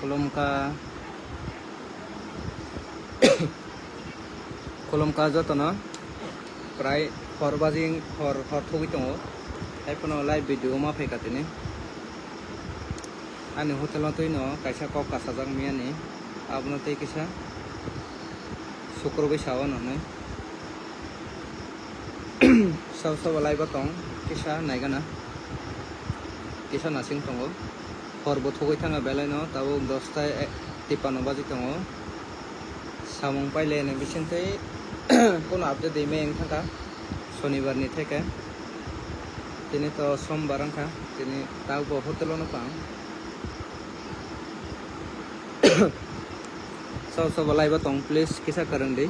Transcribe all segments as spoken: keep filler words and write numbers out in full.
Khulumkha, khulumkha jotono, prai hor bajing, hor, hor thugwi tongo. Haiphano live video ma phaikha tini. Ani hotel o twi no kaisa kok kasajak miyani, abono tei kisa sukrubwi sao nwngnai. Sabo sabo live o tong, kisa naigana, kisa nasing tongo. Hor bo thugwi thangkha belai no, tabuk dosta tipano baji tongo. Samung pailai ni bisingtwi kunu update rwmani wng thangkha, sonibar ni theke. Tini to sombar wngkha, tini tabuk bo hotel o nukha ang. Sabo sabo live o tong, please kisa kwrwng di.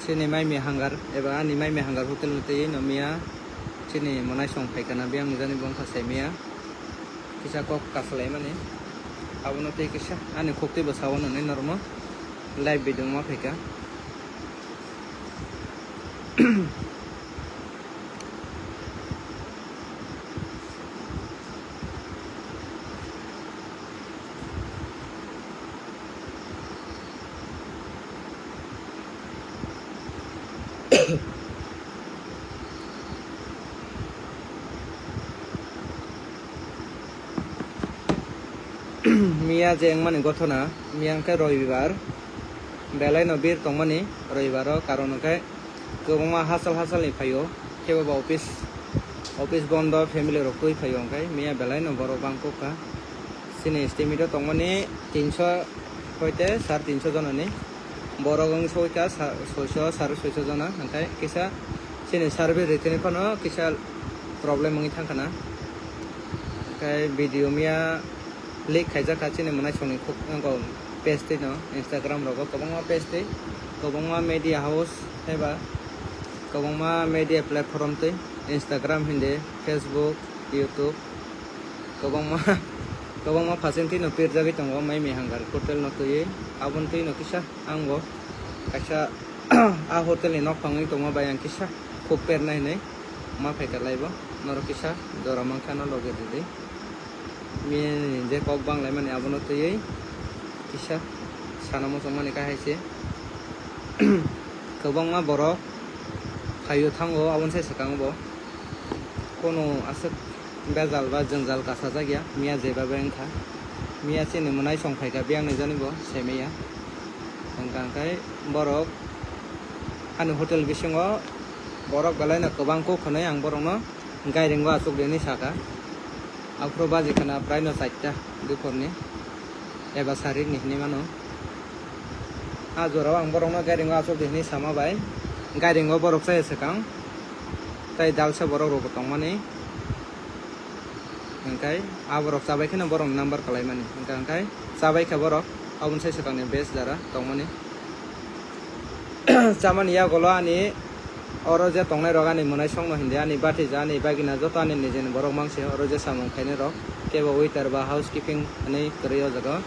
Chini mai mi hangar eba ani mai mi hangar hotel ni twi no miya chini mwnai song phaikha na, biyang ni jani bo wngkha sai miya. Kisa kok kasalaimani, abono tei kisa ani khuktwi bwsao nwnwi norokno live video ma phaikha. Miya je wngmani gothona, miya hwnkhe roibar, belai no bir tongmani roibaro, karon hwnkhe kwbangma hachal hachal ni phaio, kebo ba office, office bondo, family rok twi phaio, hwnkhe miya belai no borok bangkuk kha. Chini estimate o tongmani tinso hoite sar tinso jonani. Borok wng soi kha sa-, soiso, sari soiso jona, hwnkhe kisa chini survey rwtini phano kisa problem wngwi thangkha na. Hwnkhe video miya leak khaijak kha chini mwnaisongni khuk-, wngkha page twi no, Instagram rogo kwbangma page twi, kwbangma media house eba kwbangma media platform twi, Instagram hindi, Facebook, YouTube, kwbangma, kwbangma phasen twi no pirjagwi tongo mai mi hangar hotel no twiwi, aboni twi no kisa. Ang bo kaisa a hotel ni nok phangwi tongma bai ang kisa khuk pernai hinwi ma phaikha laibo. Norok kisa jora mankha no loge rwdi. Bini je kok banglaimani abono twiwi kisa sana muchungmani kha hai se. Kwbangma borok phaio thango, aboni sai swkango bo. Kono aswk bejal ba jwngjal kasajak ya, miya jeba bai wngkha. Miya chini mwnaisong phaikha, biyang ni jani bo semaya. Hwnkha hwnkhe borok ani hotel bisingo borok belai no kwbang kuk hwnwi ang borokno gairing o achuk di hinwi sakha. Aphuru baji khana prai no charta duphor ni eba sarik ni hinwi mano. A jora o ang borokno gairing o achuk di hinwi sama bai, gairing o borok chaya swkang tei dalsa borok rok bo tongmani. Hwnkhe aborok chabai kheno borokni number kwlaimani. Hwnkhe, hwnkhe chabai kha borok, aboni sai swkangni base jara tongmani. Chamani yagulo ani oro je tongnai rok ani mwnaisongno hindi, ani batija, ani bagina joto ani nijini borok mangse oro je samung khainai rok. Kebo waiter ba housekeeping hinwi kwrwi o jaga o.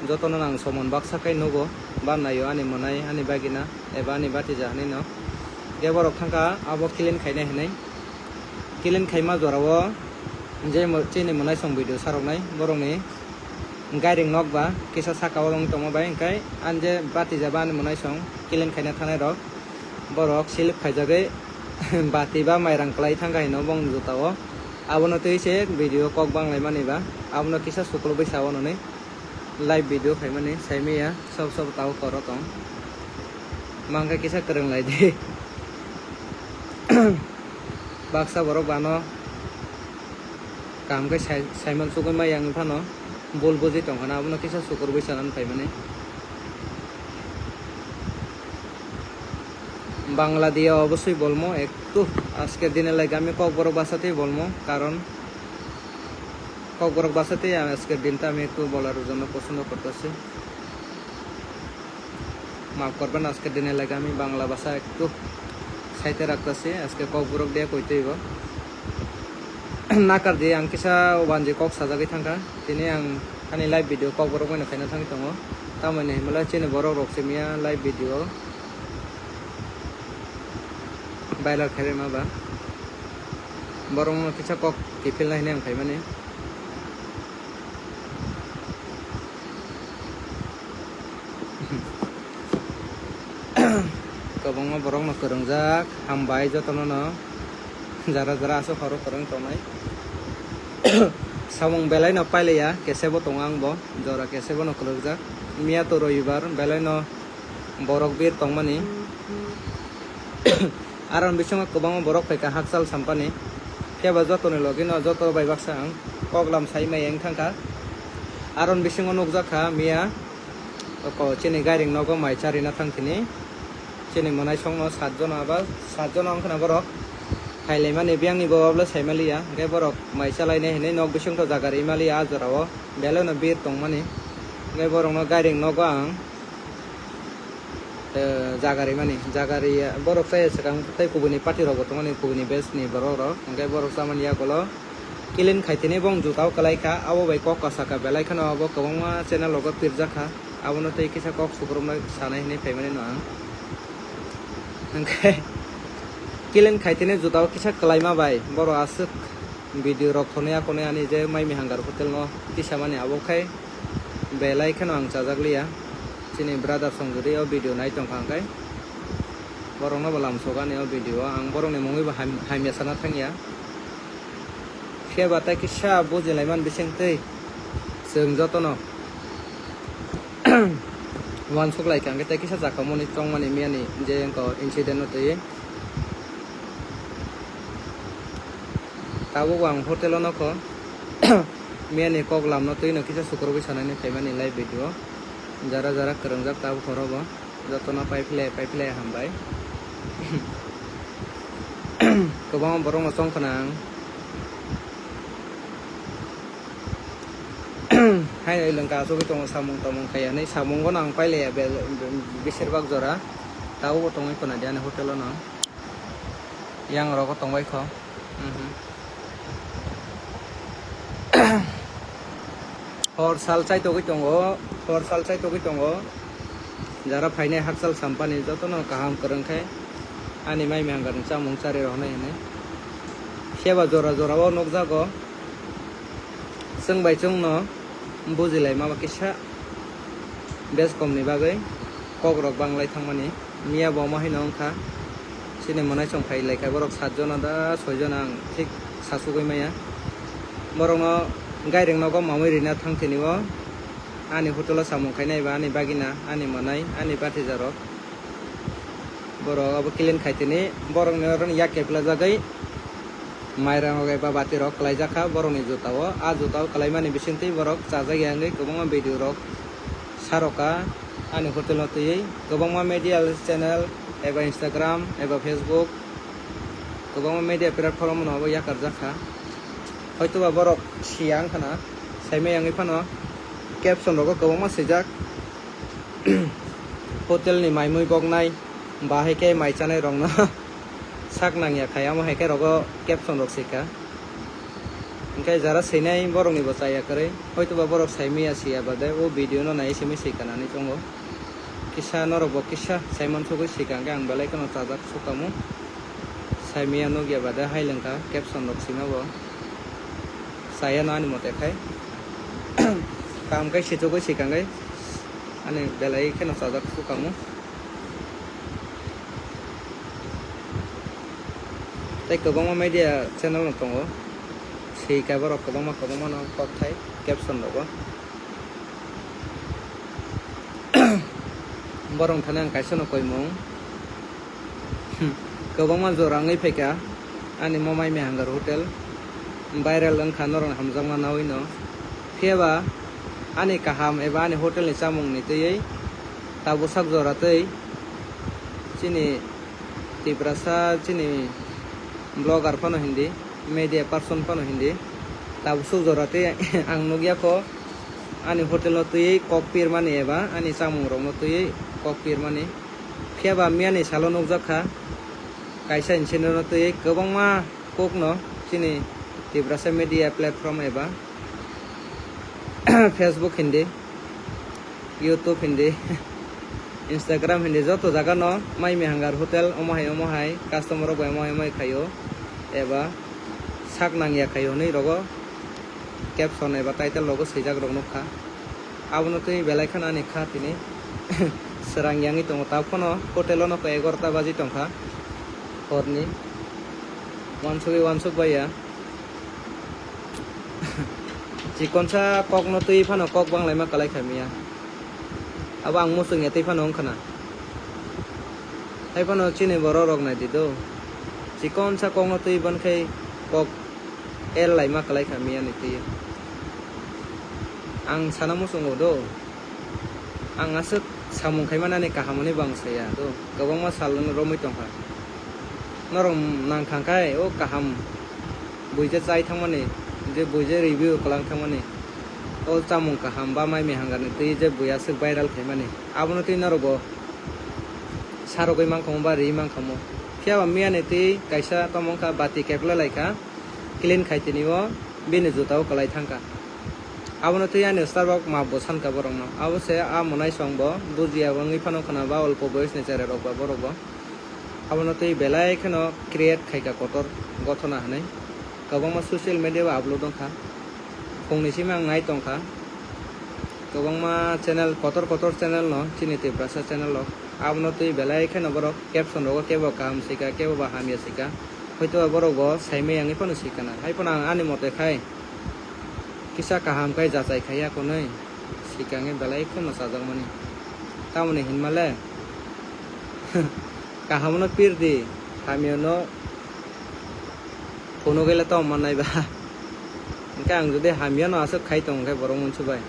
Jotono ang somon baksa khai nugo, ba naio ani mwnai, ani bagina eba ani batija hinwi no. Khe borok thangkha abo clean khainai hinwi. Clean khaima jorao je mo-, chini mwnaisong video saroknai borokni gairing nok ba kisa saka o wng tongma bai, hwnkhe ani je batija ba ani mwnaisong clean khaina thangnai rok, borok silip khaijagwi bati ba mairang kwlai thangkha hino bongni juta o. Abono twi se video kok banglaimani ba, abono kisa sukulugwi sao nwnwi. Live video khaimani saimaya, sob sob tao koro tong. Mangkha kisa kwrwng lai di. Baksa borok bano kaham khe sai-, saiman sugwi ma yang phano bul buji tongkhana, abono kisa sukurwi sanani phaimani. Bangla দিয়ে অবশ্যই বলবো একটু। আজকের দিনে লাগে আমি ককবরক ভাষাতেই বলবো, কারণ ককবরক ভাষাতেই আজকের দিনটা আমি একটু বলার জন্য পছন্দ করতেছি। মাফ করবেন, আজকের দিনে লাগে আমি বাংলা ভাষা একটু সাইডে রাখতেছি, আজকে ককবরক দিয়ে কইতে হইব। নাকার দিয়ে আং কিসা ওয়ানজি কক্স সাজাগি থাকা, তিনি আং ani live video kok borok bai no khaina thangwi tongo. Tamoni hinmale chini borok rok simiya live video viral khairima ba. Borok no kisa kok kiphilna hinwi ang phaimani. Kwbangma borokno kwrwngjak, hambai jotono no. Jara jara aswk horo kwrwng tongnai. Samung belai no pailaiya, kesebo tongo ang bo, jora kesebo no kwrwngjak. Miya to roibar, belai no borok bir tongmani. Aron bisingo kwbangma borok phaikha hakchal sampani. Phiya ba jotoni logi no joto bai baksa ang koklam sai maya wng thangkha. Aron bisingo nukjak kha miya, oko chini gairing nogo mai charina thang thini. Chini mwnaisongno satjono aba satjono wngkhana borok. Khailaimani biyangni bwbablo saimaliya, hwnkhe borok mai chalainai hinwi nok bisingtho jaga rimaliya ah jorao. Belai no bir tongmani. Hwnkhe borokno gairing nogo ang, eh, jaga rimani. Jaga riya borok chaya swkang tei kubuni party rokbo tongmani, kubuni batch ni borok rok. Hwnkhe borok chamani yagulo. Clean khaitini bong jutao kwlaikha, abo bai kok kasaka belai kheno abo kwbangma channel rogo pirjakha, abono tei kisa kok sukrumnai sanai hinwi phaimani no ang. Hwnkhe clean khaitini jutao kisa kwlaima bai borok aswk video rok thonwi akonwi ani je mai mihangar hotel no tisamani abo khai belai kheno ang chajakliya. Chini brother songjwrwi o video nai tongkha hwnkhe borokno bo lamsok ani o video o ang borokni mungwi bo ham-, hamya sana thangya. Phiya ba tei kisa bujilaiman bising twi chwng jotono uansuk lai kha, hwnkhe tei kisa jakamoni chongmani miyani je wngkha o incident no twiwi. Tabuk ang hotel o nokho miyani kok lamno twino kisa sukurubui sanani phaimani live video. Jara jara kwrwngjak tabuk horo bo. Jotono paiphle paiphle hambai. Kwbangma borokno chongkhna ang. Haino ilwngka asugwi tongo samung tamung kaiya hinwi samungo no ang pailaiya be-, be-, besirbak jora. Tabukbo tongwi khwnadi ani hotel o no. Yang rogo tongbai kho. Mhm. Hor sal chaitogwi tongo, hor sal chaitogwi tongo. Jara phainai hakchal sampani jotono kaham kwrwng khe ani mai mihangarni chamung chari rohornai hinwi. Seba jora jora o nukjago. Chwng bai chwngno bujilai ma kisa bes komni bagwi kokrok banglai thangmani. Miya bo omo haino wngkha. Chini mwnaisong phai laikha borok satjona da soijona ang thik sasugwi maya. Borokno gairing nogo mamwi rina thang thini o ani hotel o samung khainai ba ani bagina, ani mwnai, ani bathijarok. Borok abo clean khaitini borokni oro yak keplajagwi mairang rok eba bati rok kwlaijakha borokni juta o. A juta o kwlaimani bisingtwi borok chajakya wngwi kwbangma video rok sarokha ani hotel o twiwi. Kwbangma media channel eba Instagram eba Facebook kwbangma media platform no abo yakarjakha. Hoitoba borok siya wngkhana saimaya wngwi phano caption rogo kwbangma swijak. Hotel ni mai mui boknai, ba hai khe mai chanai rokno sak nangya khai, amo hai khe rogo caption rok sika. Hinkhe jara swinai borok ni bo chaya kwrwi, hoitoba borok saimaya siya bade o video no nai simi sika nani tongo. Kisa norok bo kisa saimansugwi sika hinkhe ang belai kheno chajak sukamo. Saimaya nukya bade hai lengkha caption rok sima bo. Chaya no ani mote khai. Kaham khai sichugwi sika hinkhe ani belai kheno chajak sukamo. Tei kwbangma media channel no tongo. Sika borok kwbangma kwbangma no kok thai caption rogo. Borok thani ang kaisa no koimung. Kwbangma jora wngwi phaikha ani mo mai mihangar hotel. Viral wngkha norok hamjakma nawi no. Phiya ba ani kaham eba ani hotel ni chamung ni twiwi tabuk sak jora twi chini Tiprasa chini vlogger phano hindi, media person phano hindi, tabuk suk jora twi ang nukya kho ani hotel no twiwi kok pirmani eba ani chamung rok no twiwi kok pirmani. Phiya ba miya ni salo nukjak kha kaisa incident no twiwi kwbangma kok no chini Tiprasa media platform eba Facebook hindi, YouTube hindi, Instagram hindi, joto jaga no mai mihangar hotel omo hai omo hai customer rok bai omo hai omo hai khaio eba sak nangya khaio hinwi rogo caption eba title rogo swijak rok nukha. Abono twi belai kheno ani kha tini Rang yangwi tongo, ta phano hotel-o nokha egarota baji tongkha horni. Wansugwi wansuk baiya. Chikonsa kokno twi phano kok banglaima kwlai kha miya. Abo ang muchung ya twi phano wngkha na. Hai phano chini borok rok nai di do. Chikonsa kokno twi ban khai kok el laima kwlai kha miya ni twi. Ang sana muchungo do. Ang aswk samung khai manani kaham hwnwi bo ang saya do. Kwbangma sal romwi tongkha. Norok nang thang khai o kaham buija chai thangmani, je buija review kwlang thangmani, o chamung kaham ba mai mihang ni twi je bui aswk viral khaimani, abono twi norok bo sarogwi mankhamu ba ri mankhamu. Phiya ba miyani twi kaisa tamo wngkha bati kepla laikha, clean khai tini o bini juta o kwlai thangkha. Abono twi ani Starbucks map bo sankha borokno. Abo se a mwnaisong bo bujiya wngwi phano khwna ba olpo boyos ni cherai rok ba borok bo. Abono twi belai kheno create khaikha kotor gothona hwnwi. Kwbangma social media o upload wngkha. Phungni simi ang nai tongkha. Kwbangma channel, kotor kotor channel no chini Tiprasa channel rok. Abono twi belai kheno borok caption rogo kebo kaham sika, kebo ba hamya sika. Hoito ba borok bo saimaya wngwi phano sikana. Hai phano ang ani mote khai kisa kaham khai jachai khai ya konwi sikangwi belai kheno chajakmani. Tamoni hinmale kaham no pirdi, hamya no phunugwi le tong mannai ba. Hwnkhe ang jodi hamya no aswk khai tong khe borok uansuk bai.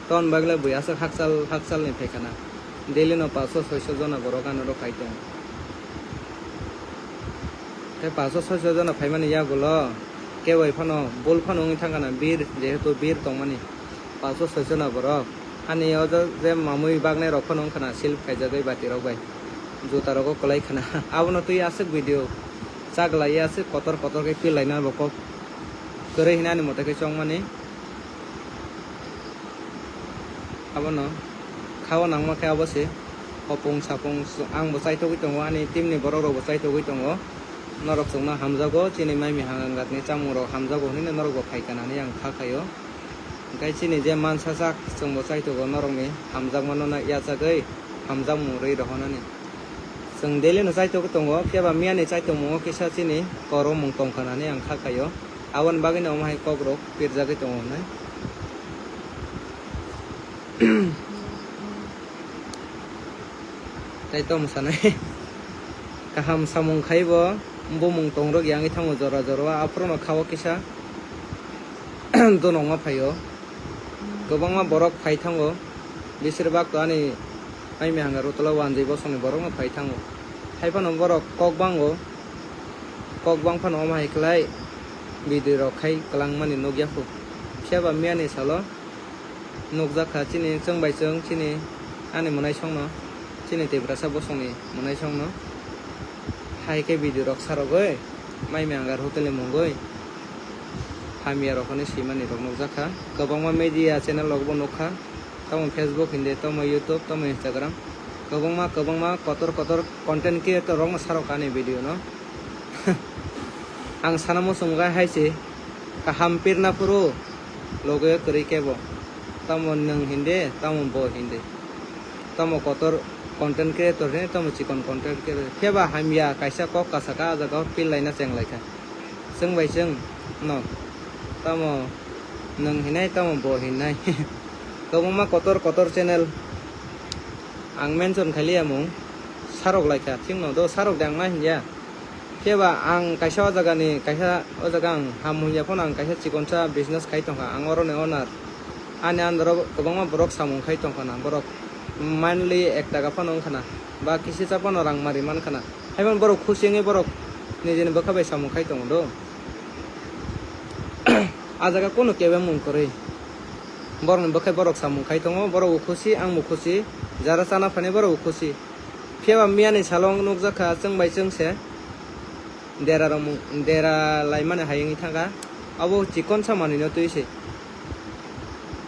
Ton bagwi le bui aswk hakchal hakchal ni phaikha na. Daily no paanch sho soi sho jona borok ano rok khai tong. Tei paanch sho soi sho jona phaimani yagulo kebo phano bul phano wngwi thangkha na bir, jehetu bir tongmani paanch sho soi sho na borok. Ani o je mamui bagnai rok phano wngkha na silp khaijagwi bati rok bai, juta rogo kwlai khana. Abono twi aswk video chaglai aswk kotor kotor khe pil laina bo kok kwrwi hinani mote khe chongmani. Abono khawa nangma khe abo se hopung sapung ang bo chaithogwi tongo, ani team ni borok rok bo chaithogwi tongo. Norok chwngno hamjago, chini mai mihang angkatni chamung rok hamjago hinwi norok bo phaikha nani ang kha khaio. Hwnkhe chini je mansa sak chwng bo chaithogo norokni hamjakmano no yachagwi hamjakmung rwi rohornani. Chwng daily no chaithogwi tongo, phiya ba miyani chaithokmungo kisa chini koromung tongkha nani ang kha khaio. Aboni bagwino omo hai kok rok pirjagwi tongo hwnwi. Tei tamo sanai kaham samung khai bo bumung tongrok yangwi thango jora jora o, aphuru no kha o kisa donokma phaio. Kwbangma borok phai thango, bisir bak to ani mai mihanga rutula wanjwi bosongni borokno phai thango. Hai phano borok kok bango, kok bang phano omo hai khlai video rok khai kwlangmani nukya kho. Phiya ba miyani salo nukjak kha chini chwng bai chwng chini ani mwnaisongno, chini Tiprasa bosongni mwnaisongno. Hai khe video rok sarogwi mai mihanga rutuli mungwi hamya rok hwnwi swimani rok nukjak kha. Kwbangma media channel rok bo nukha, tamo Facebook hindi, tamo YouTube, tamo Instagram. Kwbangma kwbangma kotor kotor content creator rokno sarok ani video no. Ang sana muchung gai hai se kaham pirna phuru logo kwrwi kebo. Tamo nwng hindi, tamo bo hindi. Tamo kotor content creator hindi, tamo chikon content creator. Phiya ba hamya kaisa kok kasaka ah jaga o pil laina cheng laikha. Chwng bai chwng no. Tamo nwng hinai, tamo bo hinai. Kwbangma kotor kotor channel ang mention khailiya mung sarok laikha, thik no do sarok de ang na hinya. Phiya ba ang kaisa o jaga ni, kaisa o jaga ang ham hwnwi ya phano ang kaisa chikonsa business khai tongkha, ang oro ni owner. Ani under o kwbangma borok samung khai tongkha na, borok monthly ek taka phano wngkha na, ba kisi cha phano rang mari mankha na. Hai phano borok khusi wngwi borok nijini bwkha bai samung khai tongo do. A jaga kunu kebeng mung kwrwi. Borokni bwkhai borok samung khai tongo, borok bo khusi, ang bo khusi, jara chana phainai borok bo khusi. Phiya ba miyani salo wng nukjak kha chwng bai chwng se dera rok mung, dera laimani hai wngwi thangkha. Abo chikonsa manwino twi se.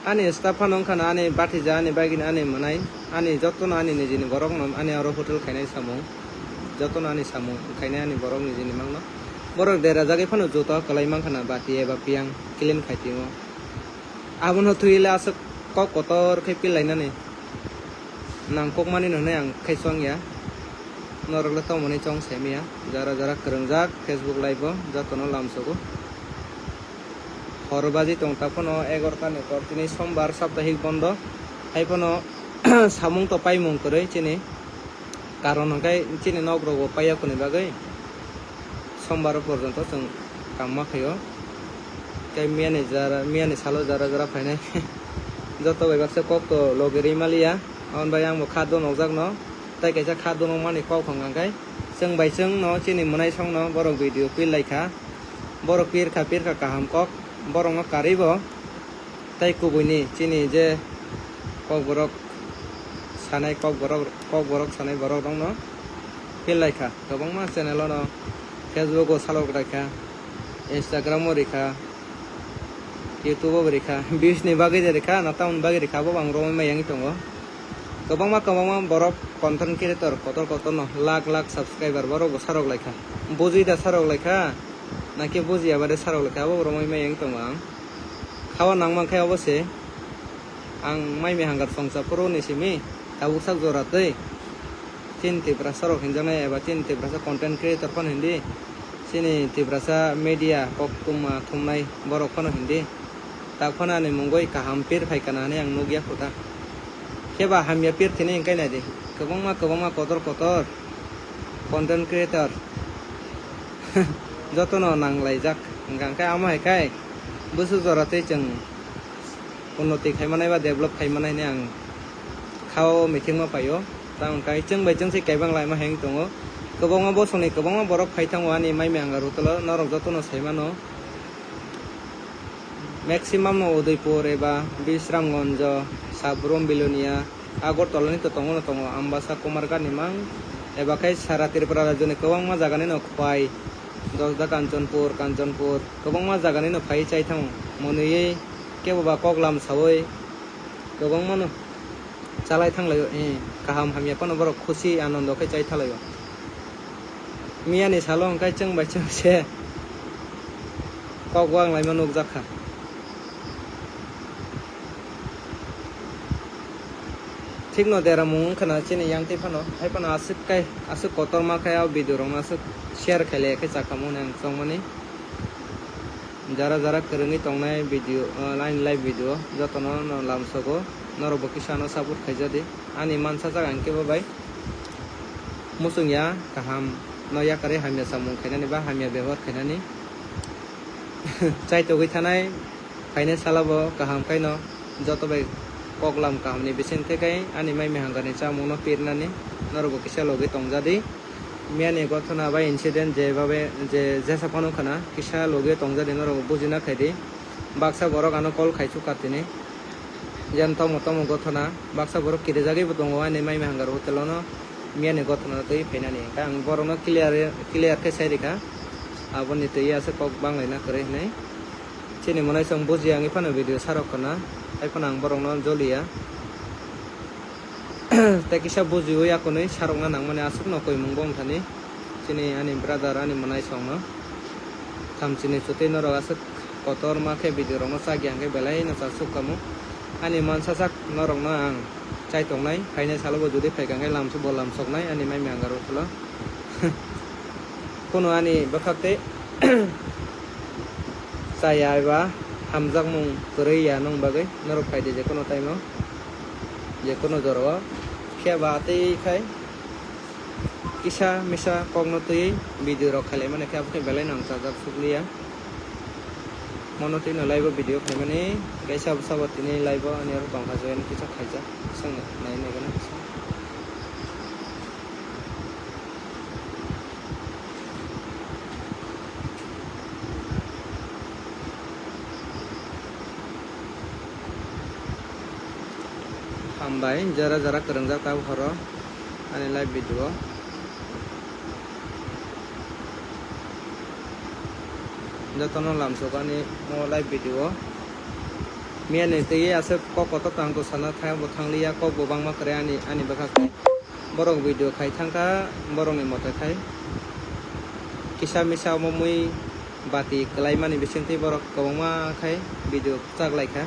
Ani staff phano wngkha na ani bathija, ani bagini, ani mwnai, ani jotono ani nijini borokno ani oro hotel khainai samung, jotono ani samung khainai ani borok nijini mangno. Borok dera jagwi phano juta kwlai mankha na bati eba piyang clean khai timo. Abono twi le aswk kok kotor khe pil lainani. Nangkukmani no hwnwi ang khai chong ya. Norok le tongmani chong sai manya. Jara jara kwrwngjak Facebook live o jotono lamsogo. Hor baji tong ta phano egarota ni kor, tini sombar saptahik bondo. Hai phano samung to paimung kwrwi chini. Karon hwnkhe chini nok rogo paiya kuni bagwi sombar porjonto chwng kam ma khaio. Tei miyani jara, miyani salo jara jara phainai joto bai baksa kok to logi rwi maliya. Aboni bagwi ang bo kha donokjak no. Tei kaisa kha donokmani kok hwnkha khe chwng bai chwng no chini mwnaisong no borok video pir lai kha. Borok pir kha, pir kha kaham kok. Borok no karwi bo. Tei kubui ni chini je kokborok sanai, kokborok, kokborok sanai borok rok no pir lai kha. Kwbangma channel o no, Facebook o salok lai kha, Instagram o rikha, YouTube o bo rikha, views ni bagwi je rikha, na tamoni bagwi rikha, abo bo ang romwi maya wngwi tongo. Kwbangma, kwbangma borok content creator kotor kotor no lakh lakh subscriber borok bo sarok lai kha. Bujui da sarok lai kha, na khe bujiya ba de sarok lai kha, abo bo romwi maya wngwi tongo ang. Kha o nang man khe obo se. Ang mai mihang gar songcha phuru ni simi tabuk sak jora twi. Chini Tiprasa rok hinjaknai eba chini Tiprasa content creator phano hindi. Chini Tiprasa media koktwma thumnai borok phano hindi. Tak phano ani mungwi kaham pir phai kana hinwi ang nukya kho ta. Khe ba hamya pir thini hwnkhe nai di. Kwbangma kwbangma kotor kotor content creator jotono nang laijak. Hwnkha hwnkhe amo hai khai bwswk jora twi chwng unnoti khai manai ba develop khai manai hinwi ang kha o meeting ma paio. Tamo khe chwng bai chwng se kaibang laima hai wng tongo. Kwbangma bosongni kwbangma borok phai thango ani mai mihang gar hotel o, norok jotono sai mano. Maximum no Udaipur eba Bisramganj, Sabrum, Bilonia, Agartala ni to tongo no tongo, Ambasa, Kumarghat ni mang eba khai sara Tripura rajyo ni kwbangma jaga ni no Khowai, Dosda, Kanchanpur, Kanchanpur, kwbangma jaga ni no phai chai thango. Monwi kebo ba kok lam sawi kwbangma no chalai thanglaio, eh, kaham hamya phano borok khusi anondo khe chai thalaio. Miyani salo hwnkhe chwng bai chwng se kok wang laima nukjak kha. Thikno deramung wngkha na chini yang twi phano, hai phano aswk kai, aswk kotorma khai o video rokno aswk share khailaiya khe chakha mone ang chongmani. Jara jara kwrwngwi tongnai video, o, ani live video jotono no lamsogo, norokbo kisa ano support khaijadi. Ani mansa jaga hinkhe bo bai muchungya kaham no yakarwi hamya samung khainani ba hamya bebohar khainani. Chaitogwi thanai phainai salabo kaham khaino joto bai koklam kahamni bising tei kai ani mai mihangani chamungno pirnani norokbo kisa logwi tongjadi. Miyani gothona bai incident je babe je jesa phano khana kisa logwi tongjadi norokbo bujina khaidi. Baksa borok ano call khaisukha tini. Jan tomo tomo gothona baksa borok kirijagwi bo tongo ani mai mihangaro hotel ono miyani gothona twi phainani. Ang borokno clear clear khe sai rikha aboni twi aswk kok banglaina kwrwi hinwi. Chini mwnaisong bujiya wngwi phano video sarok khna, hai phano ang borokno joliya. Tei kisa bujiwi akonwi sarokna nangmani aswkno koimung bo wngthani. Chini ani brother ani mwnaisongno thamchini chutwi norok aswk kotorma khe video rokno chakya hwnkhe belai no chasuk kamo. Ani mansa sak norokno ang chai tongnai, phainai salo bo jodi phaikha hwnkhe lamsu bo lamsoknai ani mai mangaro ulo. Kuno ani bwkhak tei chaya eba hamjakmung kwrwi ya nung bagwi norok phaidi jekono time o, jekono jora o. Phiya ba tei khai kisa misa kokno twiwi video rok khailai mani khe, abo khe belai no ang chajak sukliya. Mono twi no live o video khaimani, kaisa bwsa bo tini live o ani oro tongkha, join kisa khaijak, swng nai nai gana. Hambai, jora jora kwrwngjak tabuk horo ani live video o. Jotono lamsok ani o live video o. Miyani twi aswk kok kotor tang to sana thang bo thangliya, kok bo bangma kwrwi ani, ani bwkhak tei. Borok video khai thangkha, borokni mote khai kisa misa omo mui bati kwlaimani bisingtwi borok kwbangma khai video kwchak laikha.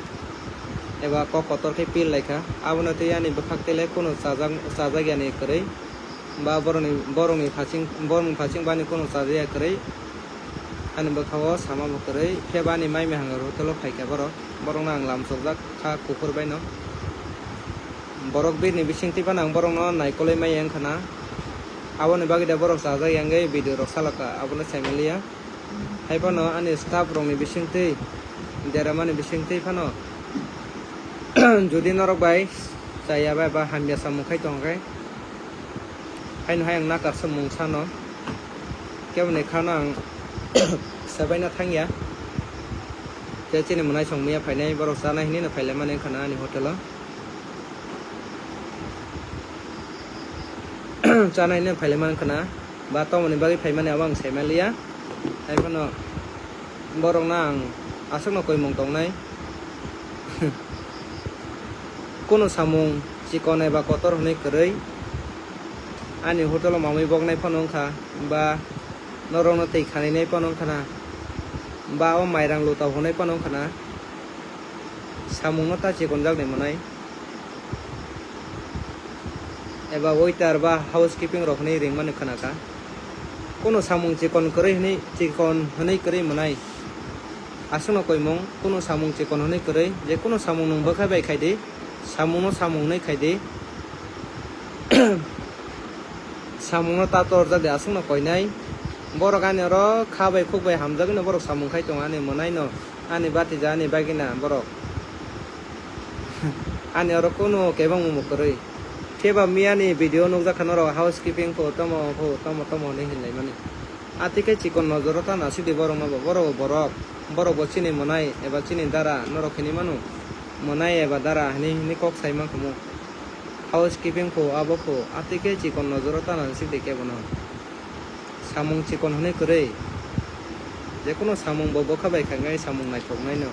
eba kok kotor khe pir lai kha. Abono twi ani bwkhak tele kunu chajak, chajak yani kwrwi. Ba borokni, borokni phaching, borokni phaching bani kunu chajakya kwrwi. Ani bwkha o sama bo kwrwi. Phiya ba ani mai mihang rok hotel o phai kha borok. Borokno ang lam chokjak kha kuphur bai no. Borok birni bising twi phano ang borokno naikolwi maya wngkha na. Aboni bagwi da borok chajak ya wngwi video rok salaka, abono sai manliya. Hai phano ani staff rokni bisingtwi, deramani bisingtwi phano, jodi norok bai chaya bai ba hamya samung khai tong khe, haino hai ang nakar se mung sano, keboni khano ang sebaina thangya. Je chini mwnai song miya phainai borok chanai hinwi no phailaimani wngkha na ani hotel o. Chanai hinwi phailaimani wngkha na. Ba tomoni bagwi phaimani abo ang sai manliya. Hai phano borokno ang aswkno koimung tongnai. Kunu samung chikon eba kotor hwnwi kwrwi ani hotel o mamwi boknai phano wngkha, ba norokno twi khaninai phano wngkha na, ba o mairang luta hwnwi phano wngkha na. Samungno ta chikonjakni mwnai eba waiter ba housekeeping rok hinwi ringmani khwnakha. Kunu samung chikon kwrwi hinwi, chikon hinwi kwrwi mwnai. Aswkno koimung, kunu samung chikon hinwi kwrwi, je kunu samung nwng bwkhai bai khaidi, samungno samung hinwi khaidi. Samungno ta torjak di, aswkno koinai. Borok ani oro kha bai khuk bai hamjagwino borok samung khai tongo ani mwnaino. Ani batija ani bagina borok. Ani oro kunu kebangma mwkwrwi. Phiya ba miyani video nukjakha norok housekeeping kho, tomo kho, tomo tomo hinwi hinlaimani. Atwikhe chikon nojoro ta nasidi borokno bo, borok bo borok. Borok bo chini mwnai eba chini dara norok hinwi mano. Mwnai eba dara hinwi hinwi kok sai mankha mo. Housekeeping kho, abo kho, atwikhe chikon nojoro ta nasidi kebono. Samung chikon hwnwi kwrwi. Jekunu samung bo bwkha bai kha wngwi samung naithoknaino.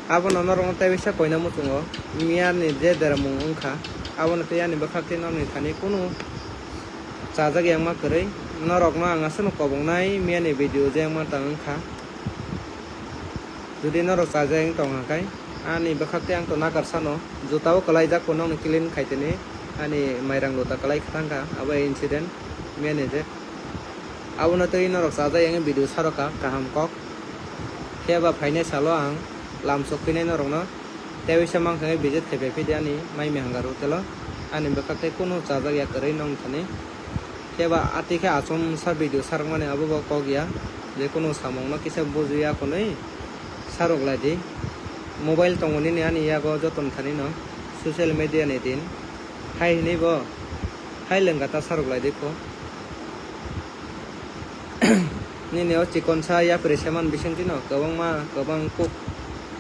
Abono norokno tei waisa koina muchungo. Miyani je deramung wngkha, abono tei ani bwkhak tei norokni thani kunu chajak yangma kwrwi. Norokno ang aswkno koboknai miyani video je wngma tang wngkha. Jodi norok chajak wng tong kha khe, ani bwkhak tei ang to nakar sano, juta o kwlaijak phano nokni clean khai tini, ani mairang luta kwlai kha thang kha, abo incident manager. Abono tei norok chajak wngwi video sarok kha, kaham kok. Phiya ba phainai salo ang lam sok phinai norokno, tei waisa mankha wngwi visit khai phai phidi ani mai mihang rutelo, ani bwkhak tei kunu chajak ya kwrwi nokni thani. Khe ba atwi khe achomsa video sarwkmani abo bo kok ya, je kunu samungno kisa bujiya hwnwi sarwk lai di. Mobile tongo nini ani yago joto ni thani no, social media ni din. Hai hwnwi bo hai lwngka ta sarwk lai di kho. Nini o chikonsa yapri seman bisingtwi no kwbangma kwbang kuk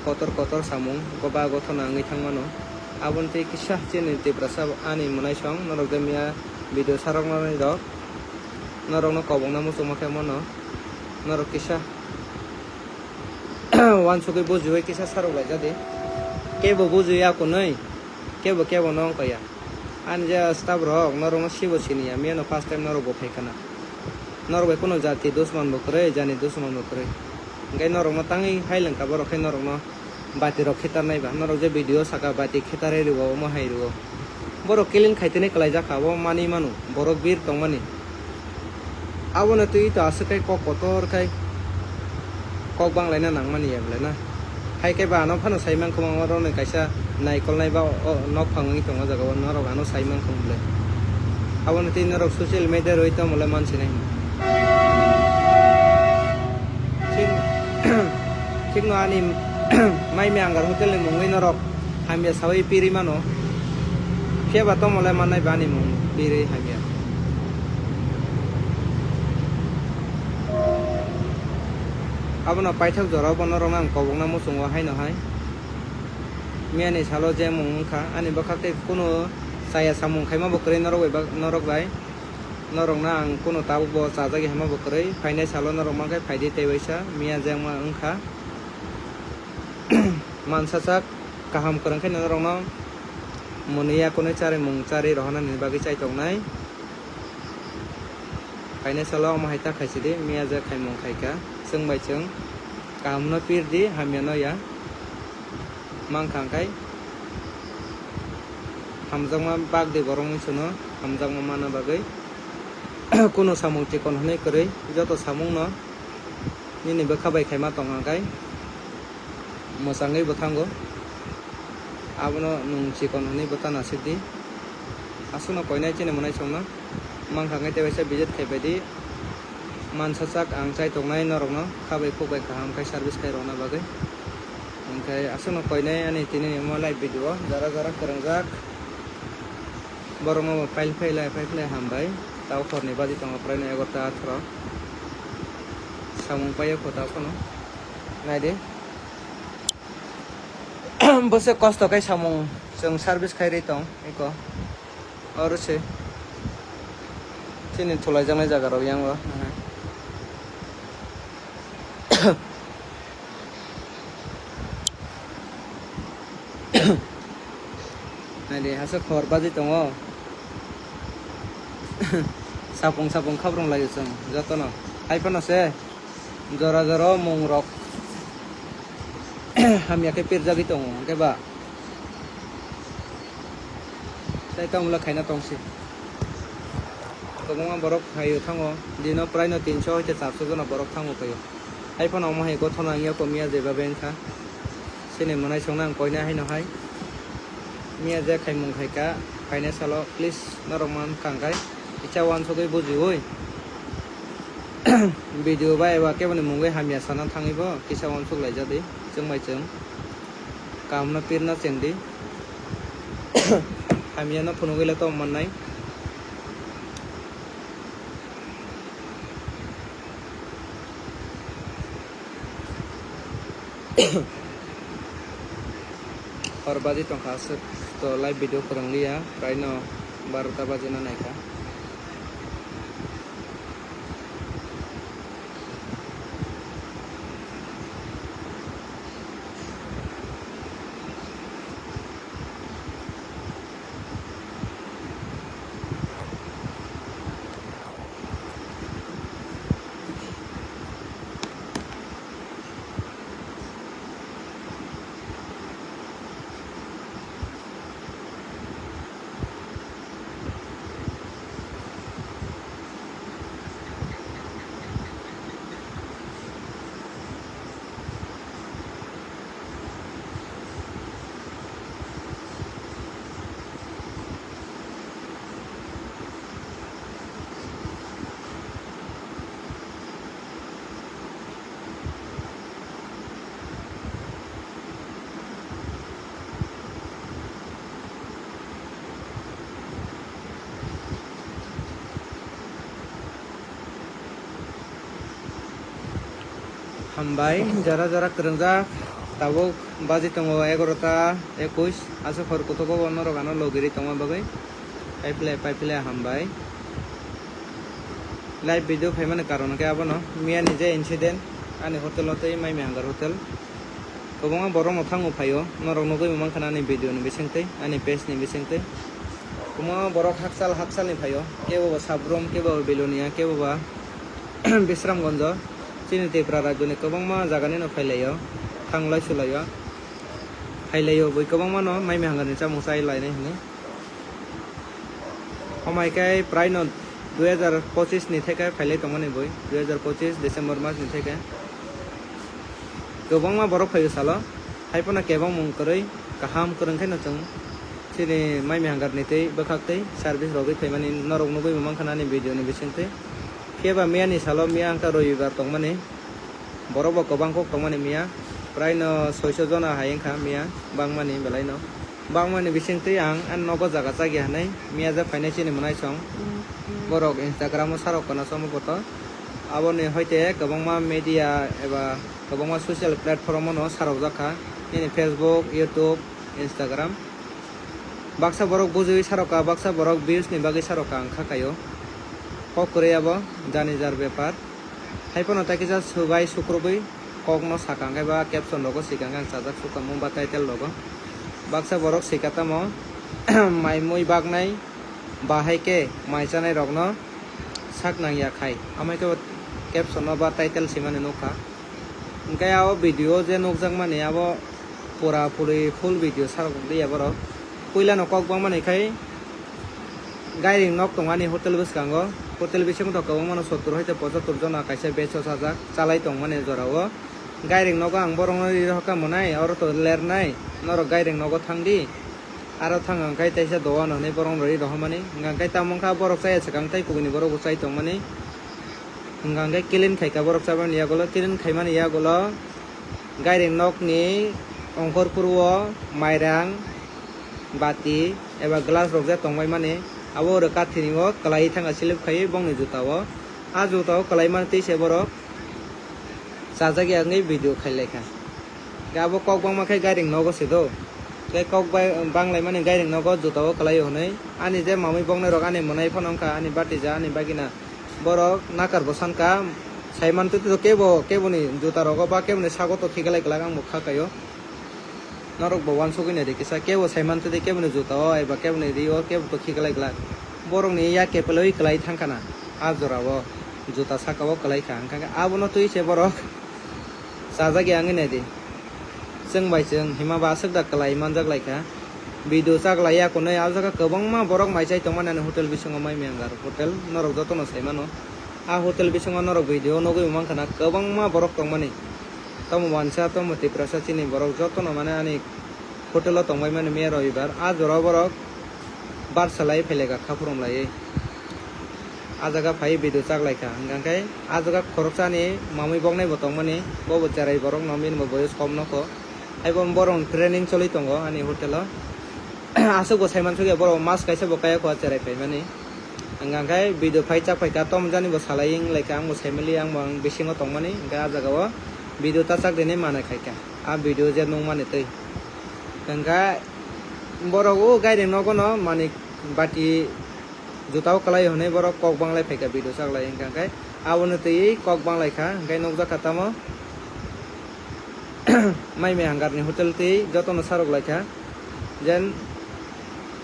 kotor kotor samung goba gothona wngwi thang mano. Aboni tei kisa chini Tiprasa ani mwnaisong norok de miya video saroknani rok norokno kobokna muchungma khe mano. Norok kisa wansugwi bujiwi kisa sarok laijadi. Kebo bujiya kunui, kebo kebo no wngkha ya. Ani je staff rok norokno sibo siniya, miyano first time norok bo phaikha na. Norok bai kunu jati dusman bo kwrwi, jani dusman bo kwrwi. Hwnkhe norokno tangwi hai lwngkha borok khe norokno bati rok khitarnai ba. Norok je video saka bati khitarwi rwo, omo hai rwo. Borok killing khaitene kwlaijak kha, abo manwi mano, borok bir tongmani. Abono twi to aswk khe kok kotor khai kok banglaina nangmani ya belai na. Hai khe ba ano phano sai mankha, omo rokni kaisa naikolnai ba o nok phang wngwi tongo jaga o, norok ano sai mankha belai. Abono twi norok social media rwi tongmole mansinai. Thik, thikno ani mai miyang hotel ni mungwi norok hamya sawi piri mano. Phiya ba tongmole mannai ba ani mung piri hamya. Abono paithak jora o bono rok ang kobokna muchungo haino hai. Miyani salo je mung wngkha, ani bwkhak tei kunu chaya samung khaima bo kwrwi norok bai ba, norok bai. Norokno ang kunu tabuk bo chajak ya hwnma bo kwrwi, phainai salo norok mankhe phaidi tei waisa miya je wngma wngkha. Mansa sak kaham kwrwng khe norokno mwnwi ya kunui charwi mung charwi rohornani bagwi chai tongnai. Phainai salo omo hai ta khaisidi, miya je khaimung khaikha, chwng bai chwng. Kahamno pirdi, hamyano ya. Mankha hwnkhe hamjakma bagdi borok wngsuno hamjakma manna bagwi. Kunu samung chikon hwnwi kwrwi, joto samungno nini bwkha bai khaima tongkha hwnkhe mwchangwi bwthango. Abono nwng chikon hwnwi bwtha nasikdi. Aswkno koinai chini mwnaisongno mankha hwnkhe tebaisa visit khaibaidi. Mansa sak ang chai tongnai norokno kha bai khuk bai kaham khai service khai rwna bagwi. Hwnkhe aswkno koinai ani tini ni omo live video o jora jora kwrwngjak. Borokno bo pail phailai pail phailai hambai. Tao horni baji tongo prai no egarota atharo. Samung paio kho tao phano. Naidi. Bwswk kosto khe samung chwng service khai rwi tong eko. Oro se chini thulaijaknai jaga rok yang o. Naidi, hasa khor baji tongo. Sapung sapung khabrung laio chwng jotono. Hai phano se jora jora o mung rok hamya khe pirjagwi tongo, hwnkhe ba? Tei tamo le khaina tongsi. Kwbangma borok phaio thango. Dino prai no tinso hoite charso jona borok thango phaio. Hai phano omo hai gothono ang yako miya jeba beng kha. Chini mwnaisongno ang koina haino hai. Miya je khaimung khaika, khaina salo, please, norok man kangkhai. Kisa uansugwi bujiwi. Video bai eba keboni mungwi hamya sana thangwi bo, kisa uansuk laijadi, chwng bai chwng. Kahamno pirna chengdi. Hamyano phunugwi le tong mannai. Hor baji tongkha aswk to live video kwrwng liya, prai no barota baji na naikha. Hambai, jora jora kwrwngjak. Tabuk baji tongo egarota ekush. Aswk hor kutogo bo norok ano logiri tongma bagwi. Paiphle, paiphle hambai. Live video phaimani karon khe abono, miyani je incident, ani hotel o tei Maimi Hangar hotel. Kwbangma borok no thango phaio, norok nugwi bo mankha ani video ni bisingtwi, ani page ni bisingtwi. Kwbangma borok hakchal hakchal ni phaio, kebo bo Sabrum, kebo bo Belonia, kebo ba Bisramganj o. Chini Tripura rajyo ni kwbangma jaga ni no phailaio, thanglai sulaio. Phailaio bui kwbangma no Maimi Hangar ni chamung chai lainai hwnwi. Homai khe prai no dui hajar pochis ni theke phailai tongmani bui, dui hajar pochis December mas ni theke. Kwbangma borok phaio salo, hai phano kebang mung kwrwi kaham kwrwng khe no chwng chini Maimi Hangar ni tei bwkhak tei service rogwi phaimani norok nugwi bo mankha ani video ni bisingtwi. Phiya ba miya ni salo, miya wngkha robibar tongmani. Borok bo kwbang kok tongmani miya, prai no soiso jona hai wngkha miya, bangmani belai no. Bangmani bisingtwi ang ani nogo jaga chagi hanai, miya je phainai chini mwnaisong. Borok Instagram o sarok kana somo poto. Aboni hoite kwbangma media eba kwbangma social platform o no sarok jakha. Nini Facebook, YouTube, Instagram. Baksa borok bujiwi sarokha, baksa borok views ni bagwi sarokha ang kha kaio. Kok kwrwi abo jani jar bepar. Hai phano tai kisa subai sukrubwi kokno sakha hwnkhe ba caption rogo swikha hwnkhe ang chajak sukha mung ba title rogo. Baksa borok swikha tamo mai mui baknai bahai khe mai chanai rokno sak nangya khai. Amai khe caption no ba title swimani nukha. Hwnkhe o video je nukjakmani abo pura puri full video sarok liya borok. Puilano kok bangmani khai gairing nok tongo ani hotel bwskango. Hotel bisingo to kwbangmano sottur hoite pochattor jona kaisa batch o chajak, chalai tongmani jorao. Gairing nogo ang borokno ri rohorkha monai, oro to lernai, norok gairing nogo thangdi. Aro thang ang khai teisa dogan hwnwi borokno ri rohormani. Hwnkha khe tamo wngkha borok chaya swkang tei kubuni borok bo chai tongmani. Hwnkha khe clean khaikha borok chabani yagulo, clean khaimani yagulo gairing nokni ongkhorphuru o mairang, bati eba glass rok je tongbaimani, abo rwkathini o kwlaiwi thangkha, slip khaiwi bongni juta o. A juta o kwlaimani twi se borok chajak ya wngwi video khailaikha. Khe abo kok bangma khe gairing nogo se do. Tei kok bai-, banglaimani gairing nogo juta o kwlaio hwnwi. Ani je mamwi boknai rok ani mwnai phano wngkha, ani batija, ani bagina. Borok nakar bo sankha, saiman twi twi kebo, keboni juta rogo ba keboni sago to khiklai glak ang bo kha kaio. Norok bo uansugwi naidi kisa, kebo saiman twi twi keboni juta o eba keboni ri o kebo to khiklai glak. Borokni yak kepelwi kwlai thangkha na, a jora o juta saka o kwlai kha, hwnkha khe abono twi se borok. Chajak ya wngwi naidi. Chwng bai chwng hima ba aswk da kwlai manjak lai kha. Video chak lai ya kunui, ah jaga kwbangma borok mai chai tongmani ani hotel bisingo, Mai Mehangar hotel, norok jotono sai mano. Ah hotel bisingo norok video nugui bo mankha na, kwbangma borok tongmani. Tamo wansa, tamo Tiprasa, chini borok jotono mane ani hotel o tongbai mani miya robibar. Ah jora borok bar salai phailaikha khaphrom laiwi. Ah jaga phai video chak lai kha. Hwnkha khe ah jaga khoroksani mamwi boknai bo tongmani, bo bo cherai borok no, bini bo boyos kom nokho. Haibo borok training choli tongo ani hotel o. Aswk bo sai mansukya, borok mas kaisa bo kaya kho cherai phaimani. Hwnkha khe video phai chak phaikha, tom jani bo salai wng lai kha, ang bo sai mali, ang bo ang bisingo tongmani. Hwnkhe ah jaga o video ta chak rinai manai khaikha, ah video je nukmani twi. Hwnkha borok o gairing nogo no mani bati juta o kwlai hwnwi borok kok banglai phaikha video chak lai, hwnkha khe aboni twi kok banglai kha, hwnkhe nukjakha tamo Mai Mehangar ni hotel twi jotono sarok lai kha, jen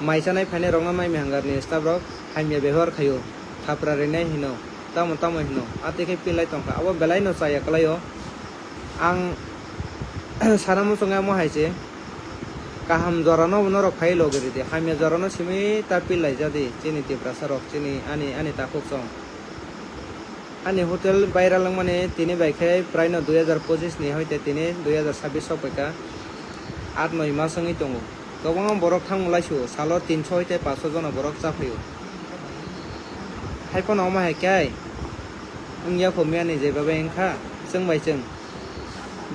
mai chanai phainai rokno Mai Mehangar ni staff rok hamya bebohar khaio, thapra rinai hino, tamo tamo hino, atwi khe pilai tongkha, abo belai no chaya kwlaio. Ang sana muchungo omo hai se, kaham jora no norok phai logi ridi, hamya jora no simi ta pil lai jadi chini Tiprasa rok, chini ani, ani takhuk chong. Ani hotel viral wngmani tini bai khe prai no dui hajar pochis ni hoite tini dui hajar sabbish sok bai kha, aat noi mas wngwi tongo. Kwbangma borok thangma laisu, salo tinso hoite paso jona borok cha phaio. Hai phano omo hai khe wngya kho, miyani jeba bai wngkha chwng bai chwng.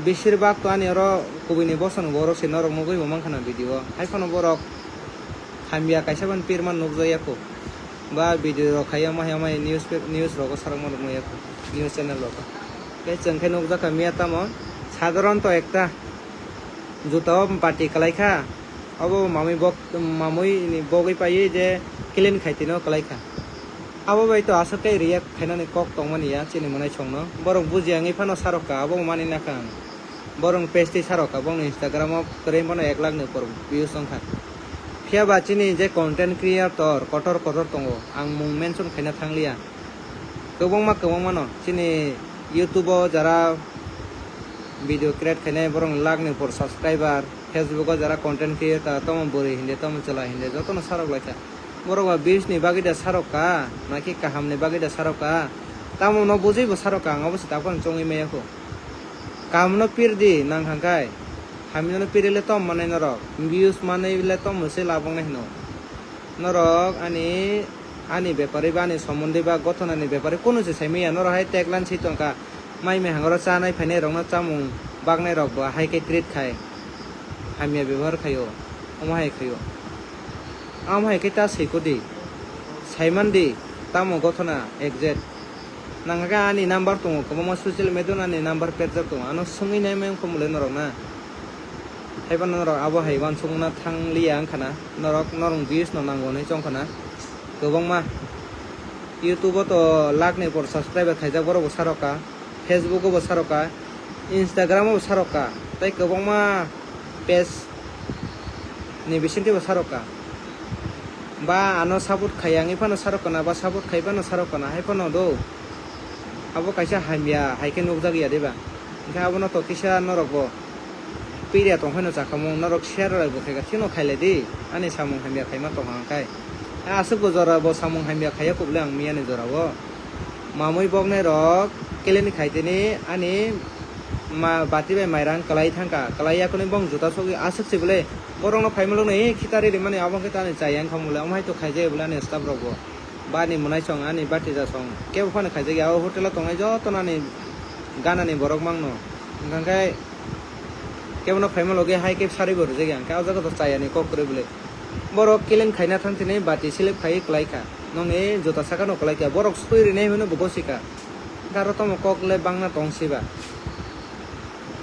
Besir bak to ani oro kubui ni bosong borok se norok nugui bo mankha na video o. Hai phano borok hamya kaisa phano pirma nukjakya kho. Ba video rok khai omo hai omo hai news pe-, news rogo sarokma rok nukya kho, news channel rogo. Tei chwng khe nukjakha miya tamo sadharanto ekta juta o bati kwlai kha, obo mamwi bok, mamwi ni bogwi paiwi je clean khai tino kwlai kha. Abo bai to aswk khe react khainani kok tongmani ya chini mwnaisongno. Borok bujiya wngwi phano sarok kha, abo mani nakha ang. Borok page twi sarok kha, bongni Instagram o kwrwi phano ek lakh ni upor views wngkha. Phiya ba chini je content creator kotor kotor tongo, ang mung mention khaina thangliya. Kwbangma kwbangma no chini YouTube o jara video create khainai, borok lakh ni upor subscriber, Facebook o jara content creator, tamo bwrwi hindi, tamo chwla hindi, jotono sarok lai kha. Borok ba views ni bagwi da sarok kha, naki kaham ni bagwi da sarok kha? Tamo no bujui bo sarok kha, ang obo se takhuk chongwi maya kho. Kaham no pir di nang hang khai, hamya no pir le tom manai norok, views manai le tom se labong nai hino. Norok ani, ani bepari ba ani somondi ba gothona ni bepari kunu se sai maya, norok hai tagline si tong kha. Mai mihang oro chanai phainai rokno chamung baknai rok bo hai khe treat khai, hamya bebohar khaio, omo hai khaio. Amo hai khe ta swi kudi, saiman di, tamo gothona exact. Nang khe ani number tongo, kwbangma social media o ani number perjak tongo, ano swngwi nai mai wngkha mole norok na. Haiphano norok abo hai uansukna thangliya wngkha na, norok norok views no nango hinwi chong kha na. Kwbangma YouTube o to lakh ni upor subscriber khaijak, borok bo sarok kha, Facebook o bo sarok kha, Instagram o bo sarok kha, tei kwbangma page ni bisingtwi bo sarok kha. Ba ano support khaiya wngwi phano sarok kha na, ba support khai phano sarok kha na, hai phano do. Abo kaisa hamya hai khe nukjak ya de ba. Hwnkhe abono to kisa norok bo pirya tong phano chakhamung, norok share rwlai bo khaika, chino khailai di, ani samung hamya khaima tong hang khai. Aswk bo jora bo samung hamya khaiya kubule ang miyani jora o. Mamui boknai rok keleni khaitini ani ma bati bai mairang kwlai thangkha, kwlai yakuni bong juta sogwi aswk se bwle. Borokno phaima lokno e khitari rimani abo khe tani chayang khamule, omo hai to khaijai bwle ani staff rok bo. Bani mwnai song, ani bati ja song, kebo phano khaijak ya, o hotel o tongnai joto nani ganani borok mangno. Hwnkha khe kebono phaima logi hai khe sarwi bo rijak ya, hwnkhe o jaga to chayani kok kwrwi bwle. Borok kelen khaina thang thini bati slip khai kwlai kha. Nokni juta sakano kwlai kha, borok swi rinai hwnwi bo gosi kha. Hwnkhe aro tamo kok le bangna tong siba.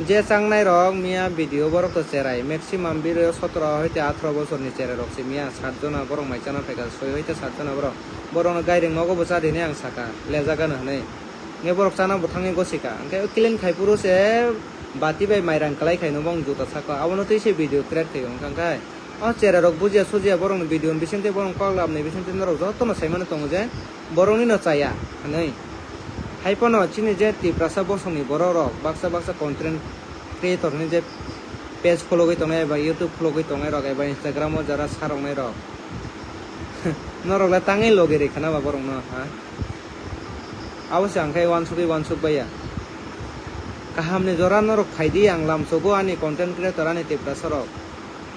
Je changnai rok miya video borok to cherai, maximum biro sotro hoite atro bosor ni cherai rok se miya, sat jona borok mai chana phaikha, soi hoite sat jona borok. Borok no gairing nogo bo cha di hinwi ang saka, lejak gana hinwi. Nge borok chana bo thangwi gosi kha, hwnkhe o clean khai phuru se bati bai mairang kwlai khai no bong juta saka, abono twi se video create khai o wngkha khe. O cherai rok bujiya sujiya borok ni video ni bisingtwi, borok ni kok lam ni bisingtwi norok joto no sai mani tongo je borok ni no chaya hinwi. Hai phano chini je Tiprasa bosong ni borok rok baksa baksa content creator hinwi je page khulugwi tongnai eba YouTube khulugwi tongnai rok eba Instagram o jara sa rok nai rok norok le tangwi logi rikha na ba borok no ha? Abo se ang khe uansugwi uansuk baiya. Kaham ni jora norok phai di, ang lamsogo ani content creator ani Tiprasa rok.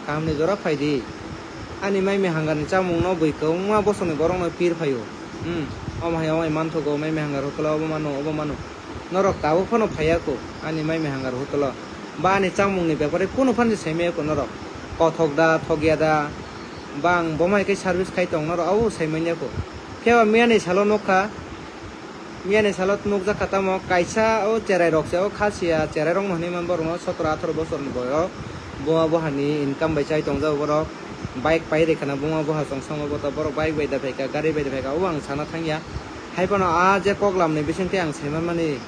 Kaham ni jora phai di. Ani mai mihangani chamung no bui kwbangma bosong ni borok no pir phai o. Hmm. Omo hai omo hai manthogo, mai mihangar hotel o obo mano, obo mano. Norok tabuk phano phaiya kho ani mai mihangar hotel o. Ba ani chamung ni bepare kunu phano se sai maya kho norok. Kothok da, thokya da. Ba ang bo mai khe service khai tong norok abo sai manya kho. Phiya ba miyani salo nukha. Miyani salo nukjak kha tamo kaisa o cherai rok se o kha sia cherai rok no hinwi man borok no sotro atharo bosor ni boyok buma buha ni income bai chai tongjak borok bike pai rikha na buma buha song songo bo to borok bike bai da phaikha gari bai da phaikha o ang sana thangya hai phano a je koklam ni bisingtwi ang sai man mani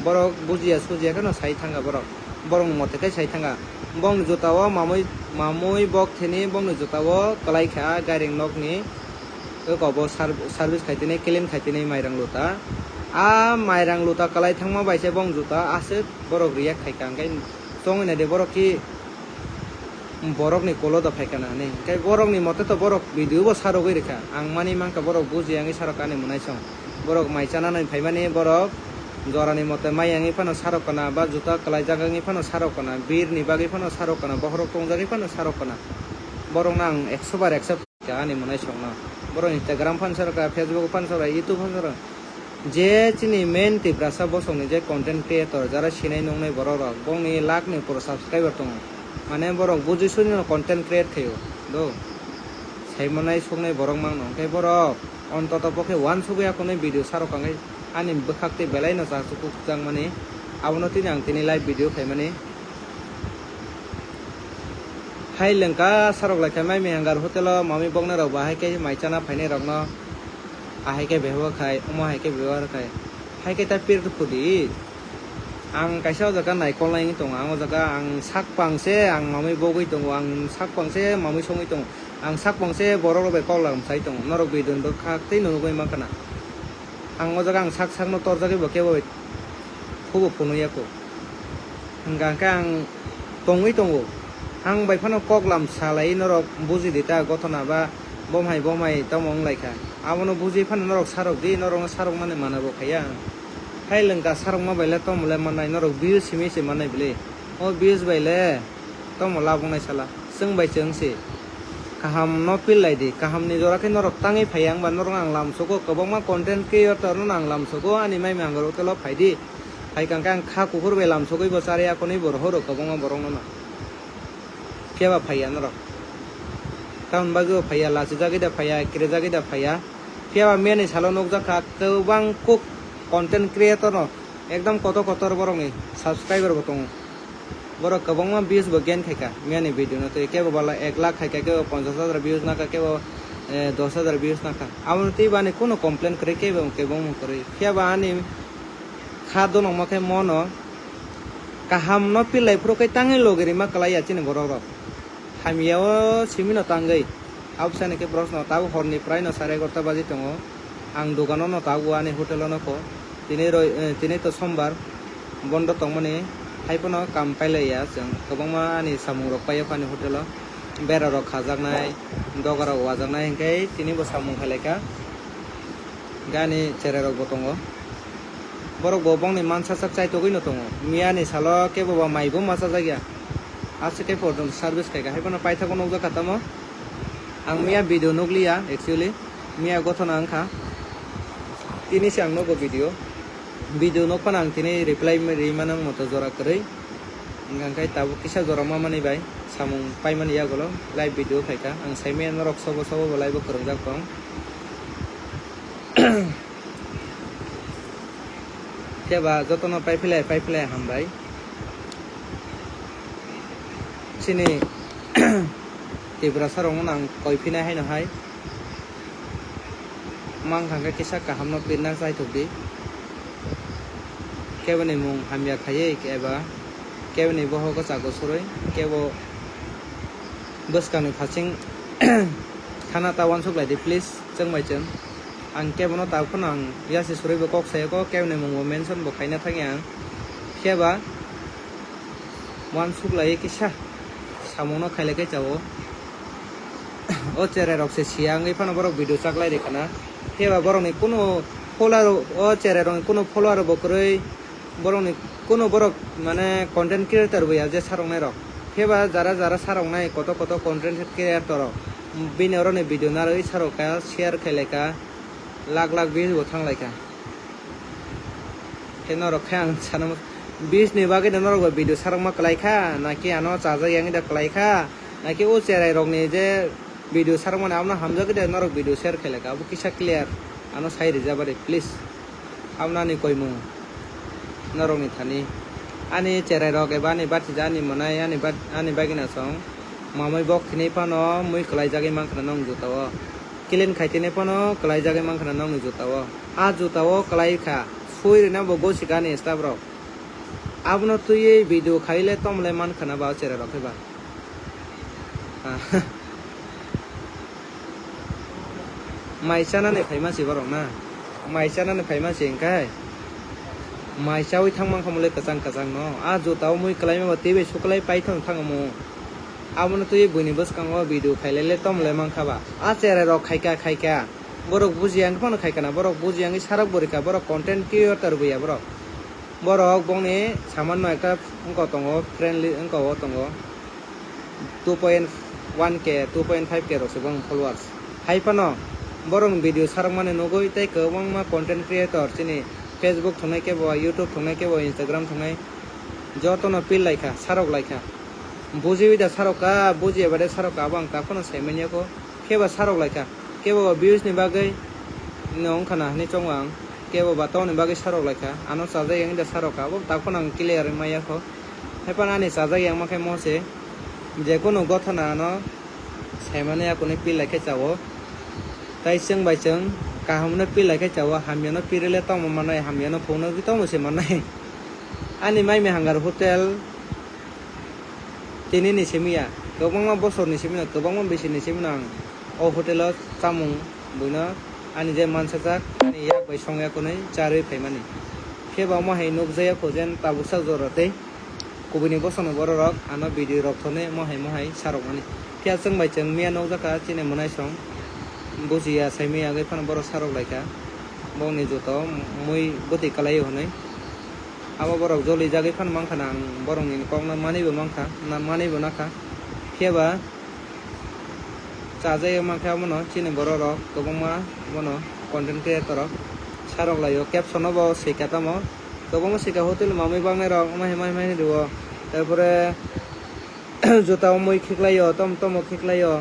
borok bujiya sujiya kheno sai thangkha borok borok ni mote khe sai thangkha bongni juta o mamui mamui bok thini bongni juta o kwlai kha gairing nok ni. Eko bo sar-, service khai tini, clean khai tini mairang luta. A mairang luta kwlai thangma bai se bong juta aswk borok react khai kha, hwnkhe chongwi nai de borok ki borok ni kolo da phai kana hinwi. Hwnkhe borok ni mote to borok video bo sa rogwi rikha. Ang mani mankha borok buji yangwi sa rok ani mwnai song. Borok mai chana nai phai mani borok jora ni mote mai yangwi phano sa rok kana ba juta kwlai jak wngwi phano sa rok kana, bir ni bagwi phano sa rok kana, bokhorok tongjagwi phano sa rok kana. Borok no ang ekso bar accept. Ani mwnai songno. Borok Instagram phan sarkha, Facebook phan sarkha, YouTube phan sarkha. Je chini main Tiprasa bosongni je content creator, jara sinai nungnai borok rok, bongni lakh ni upor subscriber tongo. Mane borok buji suni no content create khaio. Do. Sai manai soknai borok mangno. Hwnkhe borok ontoto pokhe uansugwi akonwi video sarok kangwi ani bwkhak tei belai no chachukjak mani. Abono tini ang tini live video khaimani. Hai lengka sarok lai khe mai mihangar hotel o mamui boknai rok bo hai khe mai chana phainai rok no ahai khe bebohar khai omo hai khe bebohar khai hai khe ta pir khudi ang kaisa o jaga naikol nai wngwi tongo ang o jaga ang sak pang se ang mamui bogwi tongo ang sak pang se mamui songwi tongo ang sak pang se borok rok bai kok lam sai tongo norok bidon bwkhak tei nugwi mankha na ang o jaga ang sak sak no torjagwi bo kebo bai khubo phunukya kho. Hwnkha hwnkhe ang tongwi tongo. Ang bai phano kok lam salai norok buji di ta gothona ba bomhai bomhai tamo wng lai kha. Abono buji phano norok sarok di, norokno sarok mani mana bo khaiya. Hai lwngka sarok ma bai le tomo le mannai norok views simi se mannai bwle. O views bai le tomo lab wngnai sala. Chwng bai chwng se. Kaham no pil lai di. Kaham ni jora khe norok tangwi phaiya wngba norok ang lam sogo kwbangma content creator no ang lam sogo ani mai mangaro telo phai di. Hai kang khe ang kha kuphur bai lam sogwi bo chari akonwi bo rohoro kwbangma borok no no. Phiya ba phaiya norok. Tamoni bagwi bo phaiya, lachijagwi da phaiya, kirejagwi da phaiya. Phiya ba miyani salo nukjak kha kwbang kuk content creator no ekdam kotor kotor borok ni subscriber bo tongo. Borok kwbangma views bo gain khaikha miyani video no twi kebo bala ek lakh khaikha kebo ponchash hajar views nakha kebo eh, dos hajar views nakha. Aboni twi bani kunu complain kwrwi kebo kebo wng kwrwi. Phiya ba ani kha donokma khe mono kaham no pil lai phuru khe tangwi logi rima kwlai ya chini borok rok. Hamya o simi no tangwi. Absani khe borok no tabuk hor ni prai no sare egarota baji tongo. Ang dogano no tabuk ani hotel o no kho. Tini roi, eh, tini to sombar bondo tongmani. Hai phano kam pailaiya chwng, kwbangma ani samung rok paio ani hotel o, bera rok khajaknai, doga rok wajaknai, hinkhe tini bo samung khailai kha, hinkhe ani cherai rok bo tongo, borok bo bongni mansa sak chaitogwi no tongo, miya ni salo kebo ba mai bo ma chajakya, aswk khe pordon service khaikha, hai phano paithago nukjakha tamo, ang miya video nukliya actually, miya gothona wngkha, tini se ang nugo video. Video no phano ang tini reply rwi mano moto jora kwrwi. Hwnka khe tabuk kisa jora ma mani bai samung paimani yagulo live video khaikha. Ang saimanya norok sobo sobo bo live o kwrwngjak tong. Khe ba jotono paiphlai paiphlai hambai. Chini Tiprasa rokno nang koi phina haino hai. Mankha khe kisa kahamno pirna chaithok di. Keboni mung hamya khaiwi eba keboni bohogo chago surwi kebo bwskangni phasing thana ta uansuk lai di please chwng bai chwng. Ang kebono tabuk phano ang yasi surwi bo kok sayo kok keboni mung bo mention bo khaina thangya ang. Phiya ba uansuk lai kisa samungno khailai khe chao. O cherai rok se siya wngwi phano borok video chaklai rikha na. Phiya ba borokni kuno follower, o cherai rokni kuno follower bo kwrwi, borokni kuno borok mane content creator bo ya je saroknai rok. Phiya ba jara jara saroknai koto koto content creator rok bini oroni video narwi sarok kha, share khailai kha, lakh lakh views bo thanglai kha. Khe norok khe ang sana, views ni bagwi no norok bo video sarokma kwlai kha, naki ano chajak yang da kwlai kha, naki o cherai rokni je video sarokmani abono hamjagwi da norok video share khailai kha, abo kisa clear ano sai rijabari please. Abono ani koimung norokni thani, ani cherai rok eba ani bathija ani mwnai ani bat-, ani bagina song mamwi bok hinwi phano mui kwlaijagwi mankha nong jutao. Clean khai tini phano kwlaijagwi mankha nongni jutao. A jutao kwlai kha, sui rwna bo gosi kha ani staff rok. Abono twiwi video khaile tomle mankha na ba o cherai rok khe ba. Ah. Mai chanani phaima si borok na. Mai chanani phaima si hwnkhe. Mai chawi thang mankha mole kwchang kwchang no. A jutao mui kwlaima ba twiwi suklai paithang thang omo. Abono twiwi buini bwskango video khailele tomle mankha ba. A cherai rok khaika khaika. Borok bujiya wngkhe phano khaikha na. Borok bujiya wngwi sarok bo rikha. Borok content creator bo ya borok. Borok bongni samanno ekta wngkha tongo, friendly wngkha o tongo. Two point one K, two point five K rok se bong followers. Hai phano borokni video sarokmani nugwi tei kwbangma content creator chini Facebook thungnai kebo, YouTube thungnai kebo, Instagram thungnai jotono pil laikha, sarok laikha. Bujiwi da sarok ka, bujiya bade sarok ka, abo ang takhwno saimanya kho. Khe ba sarok laikha, kebo ba views ni bagwi no wngkha na hinwi chongo ang, kebo ba tongni bagwi sarok laikha, ano chajak yang da sarok ka, abo takhwno ang clear wngmaya kho. Hai phano ani chajak yang ma khe mo se, je kunu gothana ano saimani akunwi pil lai khe chao. Tai chwng bai chwng kaham no pil lai khe chao, hamya no pil rwle tongma mannai, hamya no phung no tongma se mannai. Ani mai mihanggar hotel tini ni simi ya, kwbangma bosor ni simi no, kwbangma bisi ni simi no ang o hotel o chamung buino ani je mansajak ani yak bai songya kunui charwi phaimani. Khe ba omo hai nukjaya kho jen tabuksa jora tei kubuni bosongni borok rok ano video rok thoni mohai mohai sarokmani. Phiya chwng bai chwng miya nukjakha chini mwnaisong bujiya saimwi agwi phano borok sarok laikha bongni joto mui bwtwi kwlaio hwnwi. Abo borok joli jagwi phano mankha na ang borokni kokno manwibo mankha na manwibo nakha. Phiya ba chajagwi mankha abono chini borok rok kwbangma bono content creator rok sarok laio caption no bo swika tamo kwbangma swika hotel mamwi bangnai rok omo hai mai mai rwo. Tarpore juta o mui khiklaio, tom tomo khiklaio,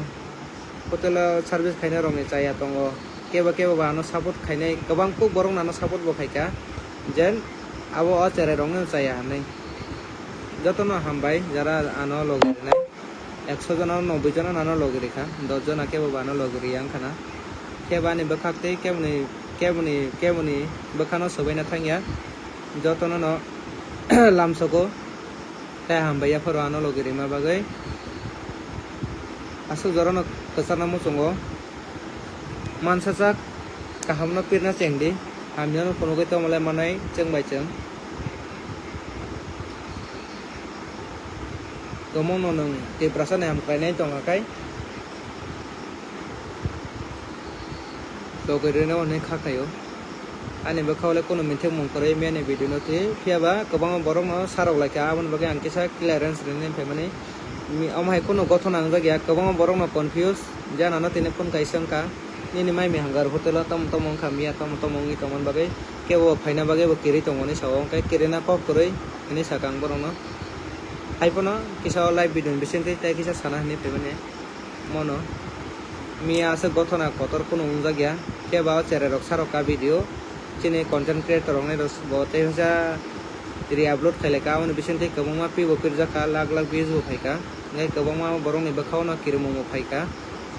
hotel o service khainai rokni chaya tongo, kebo kebo ba ano support khainai, kwbang kuk borok no ano support bo khaikha, jen abo o cherai rokno chaya hinwi. Jotono hambai jara ano logi rinai, ekso jona o noboi jona no ano logi rikha, dos jona kebo ba ano logi riya wngkha na, kebo ani bwkhak tei keboni keboni keboni bwkhano swbaina thangya, jotono no lamsogo. Tei hambai yapharo ano logi rima bagwi. Aswk jorano kwchakna muchungo. Mansajak kahamno pirna chengdi. Hamyano phunugwi tongmole manai chwng bai chwng. Kwbangma no nwng Tiprasa ni hamkrainai tongkha khai. Togwi rwino hwnwi kha khaio. Ani bwkhao le kunu mithikmung kwrwi miyani video no twi. Phiya ba kwbangma borok no sarok lai kha, aboni bagwi ang kisa clearance rwna phaimani. Mi-, omo hai kunu gothona wngjak ya, kwbangma borok no confuse. Jana no tini phone kaisa wngkha. Nini mai mihang gar hotel o tamo tamo wngkha miya, tamo tamo wngwi tongmani bagwi. Kebo phaina bagwi bo kwrwi tongmani sao, hwnkhe kwrwina kok kwrwi hwnwi sakha ang borokno. Hai phano kisa o live video ni bisingtwi tei kisa sana hwnwi phaimani. Mono miya aswk gothona kotor kunu wngjak ya, khe ba o cherai rok sarok ka video chini content creator rok nai rw bo tei hwsa re-upload khai lai ka, aboni bisingtwi kwbangma pi bo pirjak kha, lakh lakh views bo phai kha, hwnkhe kwbangma borok ni bwkha o no kirimung bo phai kha,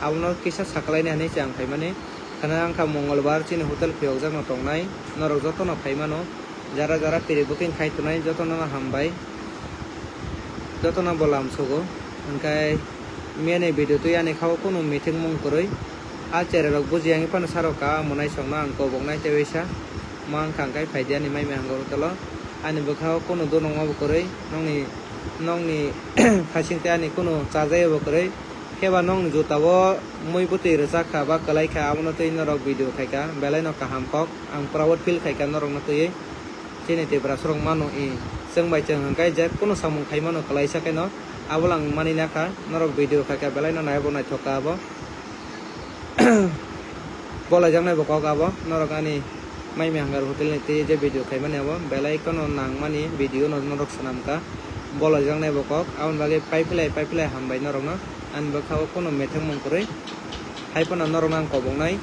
abono kisa sakhlai nai hinwi se ang phaimani. Khana wngkha Mongolbar chini hotel phiyokjak no tongnai, norok joto no phai mano. Jara jara piri booking khai tongnai jotono no hambai, jotono bo lam sugo. Hwnkhe miyani video twi ani kha o kunu mithikmung kwrwi. A cherai rok buji yang phano sarok ka, amo naisok no ang kobok nai tei waisa. Ma wngkha hwnkhe phaidi ani mai mihang hotel o. Ani bwkha o kunu dunukma bo kwrwi, nokni, nokni phasing tei ani kunu chajai bo kwrwi. Khe ba nokni juta o mui bwtwi rwchak kha ba kwlai kha, abono twi norok video khai kha, belai no kaham kok. Ang proud feel khai kha norok no twiwi. Chini Tiprasa rok mano i, chwng bai chwng hwnkhe je kunu samung khai mano kwlaisa khe no, abo lang mani na kha, norok video khai kha belai no nai bo naithok kha abo. Bolai jaknai bo kok abo, norok ani mai mihang gar hotel ni twi je video khai mani abo belai kheno nang mani video no norok swnam kha. Bolai jaknai bo kok, aboni bagwi pai phlai, pai phlai hambai norok no, ani bwkha o kunu methang mung kwrwi, hai phano norok no ang kobok nai.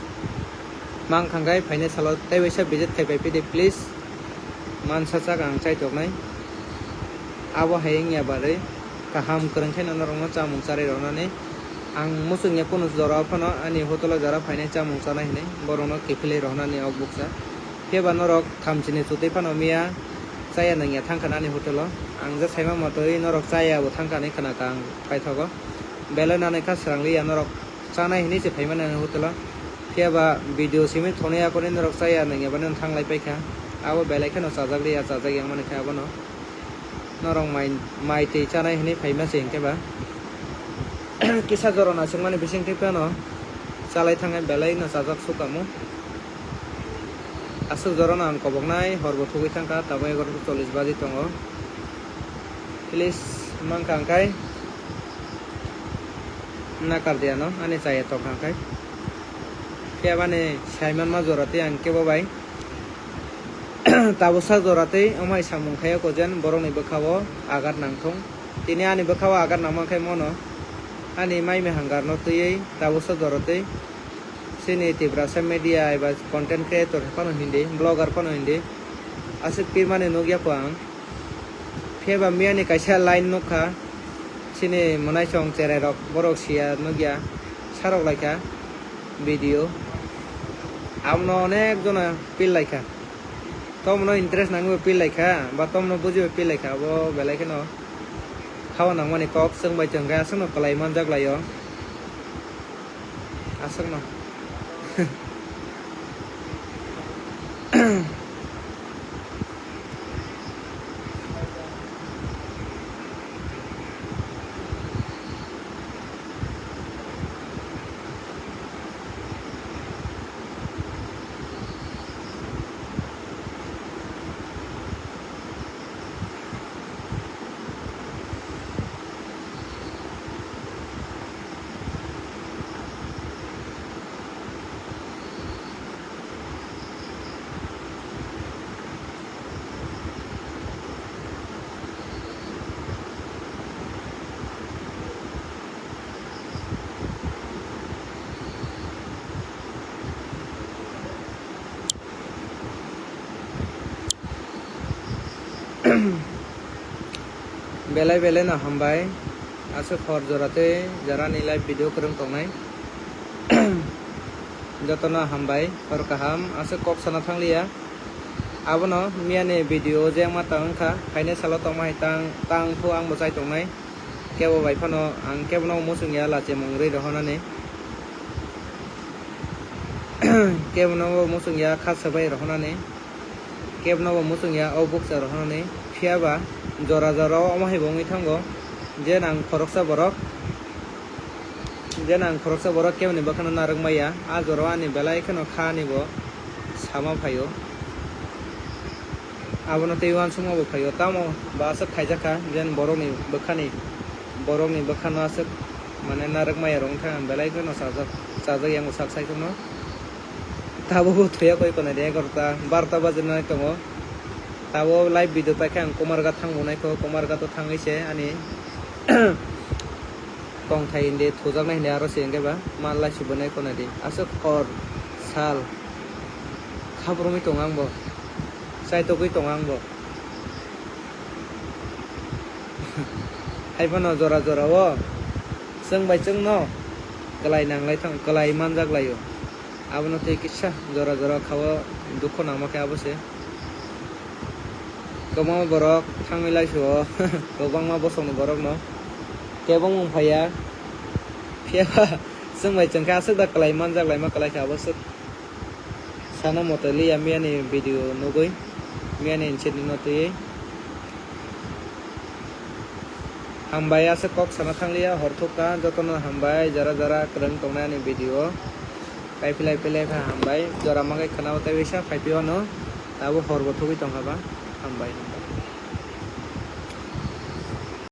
Ma wngkha khe phainai salo tei waisa visit khai pai phidi, please. Mansa chak ang chai toknai. Abo hai wngya barwi kaham kwrwng khe norokno chamung charwi rwnani. Ang muchungya kunu jora phano ani hotel o jora phainai chamung chanai hinwi borokno kiphilwi rwnani ok bukcha. Phiya ba norok thamchini chutwi phano miya chaya nangya thangkha ani hotel o. Ang je saima motwi norok chaya bo thangkha hinwi khna kha ang paithago. Belai nanai kha srang liya norok. Chanai hinwi se phaimani ani hotel o. Phiya ba video simi thonwi akorni norok chaya nangya bani thanglai paikha. Abo belai kheno chajak liya, chajak yang mani khe abono. Norok mai, mai twi chanai hinwi phaima se hinkhe ba. Kisa jora naisingmani bisingtwi phano chalai thangnai belai no chajak sukamo. Aswk jora no ang koboknai hor bo thugwi thangkha, tamo egaroh ta chollish baji tongo. Please, mankha hwnkhe nakar di ano, ani chaya tongkha hwnkhe. Phiya bani saimanma jora tei ang kebo bai. Tabuksa jora tei omo hai samung khaio kojen borokni bwkha-o agar nangthung. Tini ani bwkha-o agar nangma khe mono ani mai mihang garno twiwi tabuksa jora tei chini Tiprasa media eba content creator phano hindi, blogger phano hindi. Aswk pirmani nukya kho ang. Phiya ba miyani kaisa line nukha, chini mwnaisong cherai rok, borok siya nukya, sarok laikha video. Abono onek jona pil laikha. Tomno interest nangwi pil laikha, ba tomno bujiwi pil laikha, abo belai kheno khao nangmani kok chwng bai chwng khe aswkno kwlai manjak laio. Aswkno. Belai belai no hambai, aswk hor jora tei jora ni live video kwrwng tongnai. Jotono hambai, hor kaham, aswk kok sana thangliya. Abono miyani video je wngma tang wngkha, phainai salo tongma hai tang, tang phu ang bo chai tongnai. Kebo bai phano ang kebono muchungya lachimung rwi rohornani. Kebono bo muchungya kha swbai rohornani. Kebono bo muchungya o bukcha rohornani. Phiya ba jora jora o omo hai bo wngwi thango. Je nang khoroksa borok, je nang khoroksa borok keboni bwkhano narwk maya, a jorao ani belai kheno kha ani bo sama phaio. Abono tei uansukma bo phaio, tamo bo aswk khaijak kha, je borokni bwkhani, borokni bwkhano aswk mane narwk maya rok wngkha, ang belai kheno chajak, chajak yango sak saikhwno. Tabuk bo thuya koi konadi egarota barota bajinai tongo. Tabuk live video paikha ang Kumarghat thangbo naikho, Kumarghat o thangwi se ani tongthai hindi thujaknai hindi aro se hwnkhe ba ma laisubunai konadi. Aswk hor sal khabrumwi tongo ang bo, chaitogwi tongo ang bo. Haiphano jora jora o chwng bai chwngno kwlai nanglai thang, kwlai manjak laio. Abono tei kisa jora jora kha o dukhu nangma khe abo se. Kwbangma borok thangwi laisio, kwbangma bosongni borokno kebo wng phaiya. Phiyaba chwng bai chwng khe aswk da kwlai manjak laima kwlai kha abo swk. Sana moto liya miyani video nugwi, miyani incident no twiwi. Hambai aswk kok sana thangliya, hor thukha, jotono hambai, jara jara kwrwng tongnai ani video. Kaiphilai philai kha hambai, jora mankhe khwnao tei bisa phaiphio ano, abo horbo thugwi tongkha ba, hambai.